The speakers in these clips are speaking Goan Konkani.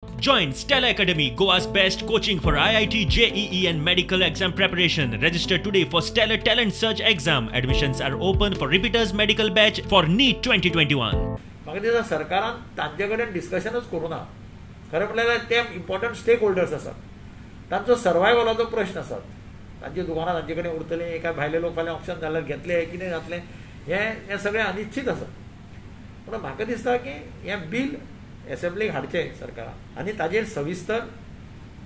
Join Stella Academy, Goa's best coaching for IIT, JEE and medical exam preparation. Register today for Stellar Talent Search exam. Admissions are open for repeaters medical batch for NEET 2021. म्हाका दिसता सरकारान तांचे कडेन डिस्कशनूच करूं ना. खरें म्हणल्यार ते इम्पॉर्टंट स्टेक होल्डर्स आसात, तांचो सर्वायवलाचो प्रश्न आसात. तांची दुकानां तांचे कडेन उरतलीं काय भायले लोक फाल्यां ऑप्शन जाल्यार घेतले, कितें जातलें, हें सगळें अनिश्चीत आसा. पूण म्हाका दिसता की हें बील एसेंब्लीक हाडचें सरकारान आनी ताजेर सविस्तर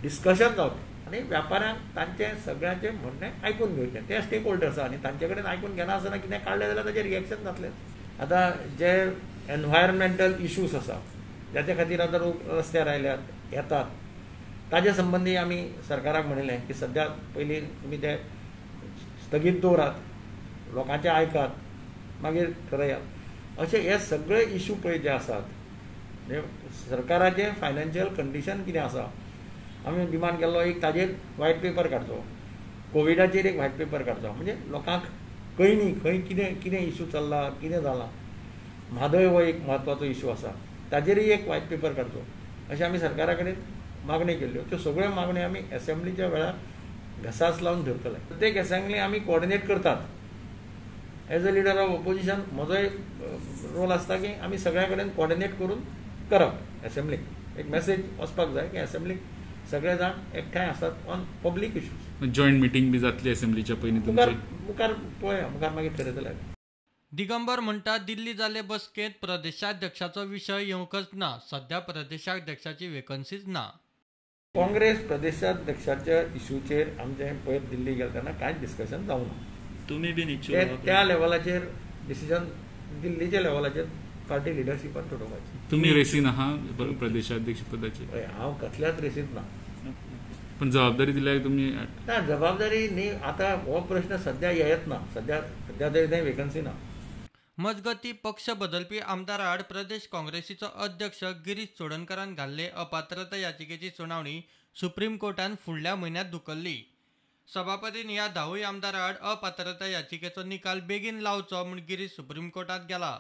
डिस्कशन जावचें आनी व्यापाऱ्यांक तांचें सगळ्यांचें म्हणणें आयकून घेवचें. ते स्टेक होल्डर्स आसा आनी तांचे कडेन आयकून घेना आसतना कितें काडलें जाल्यार ताजेर रिएक्शन जातलें. आतां जे एनवायरमेंटल इश्यूज आसा जाचे खातीर आतां लोक रस्त्यार आयल्यात, येतात, ताजे संबंदी आमी सरकाराक म्हणिल्लें की सद्या पयलीं तुमी ते स्थगीत दवरात, लोकांचें आयकात, मागीर ठरयात. अशे हे सगळे इश्यू पळय जे आसात, सरकाराचें फायनान्शियल कंडिशन कितें आसा, आमी डिमांड केल्लो एक ताजेर व्हायट पेपर काडचो, कोविडाचेर एक व्हायट पेपर काडचो, म्हणजे लोकांक कळी न्ही खंय कितें कितें इश्यू चल्ला, कितें जालां. म्हादय हो एक म्हत्वाचो इश्यू आसा, ताजेरय एक व्हायट पेपर काडचो अशें आमी सरकारा कडेन मागण्यो केल्ल्यो. त्यो सगळ्यो मागण्यो आमी एसेंब्लीच्या वेळार घसास लावन धरतले. प्रत्येक एसेंब्ली आमी कोऑर्डिनेट करतात. As a leader of opposition म्हजोय रोल आसता की आमी सगळ्या कडेन कोऑर्डिनेट करून करप. एसेंब्लीक एक मेसेज वचपाक जाय की एसेंब्लीक सगळे जाण एकठांय आसात on public issues. Joint meeting बी जातली एसेंब्लीच्या पयलीं तुमची? मुखार पळया, मुखार मागीर ठरयतले. दिगंबर म्हणटा दिल्ली जाल्ले बसकेंत प्रदेशाध्यक्षाचो विशय येवंकच ना. सध्या प्रदेशाध्यक्षाची वेकन्सीच ना. काँग्रेस प्रदेशाध्यक्षाच्या इश्यूचेर आमचें पयर दिल्ली गेले तेन्ना कांयच डिस्कशन जावंक ना. तुमी बीन इच्छूक त्या लेवलाचेर डिसिजन दिल्लीच्या लेवलाचेर पार्टी लिडरशिपान ठरोवपाची. तुमी रेसीन आहा प्रदेशाध्यक्ष पदाचेर? हांव कसल्याच रेसींत ना. पण जबाबदारी दिल्यार तुमी? ना, जबाबदारी न्ही, आतां हो प्रश्न सद्या येत ना. सद्या सद्या तरी थंय वेकन्सी ना. मजगती पक्ष बदलपी आमदाराआड प्रदेश काँग्रेसीचो अध्यक्ष गिरीश चोडणकारान घाल्ले अपात्रता याचिकेची सुनावणी सुप्रीम कोर्टान फुडल्या म्हयन्यांत धुकल्ली. सभापतीन ह्या 10 आमदाराआड अपात्रता याचिकेचो निकाल बेगीन लावचो म्हूण गिरीश सुप्रीम कोर्टांत गेला.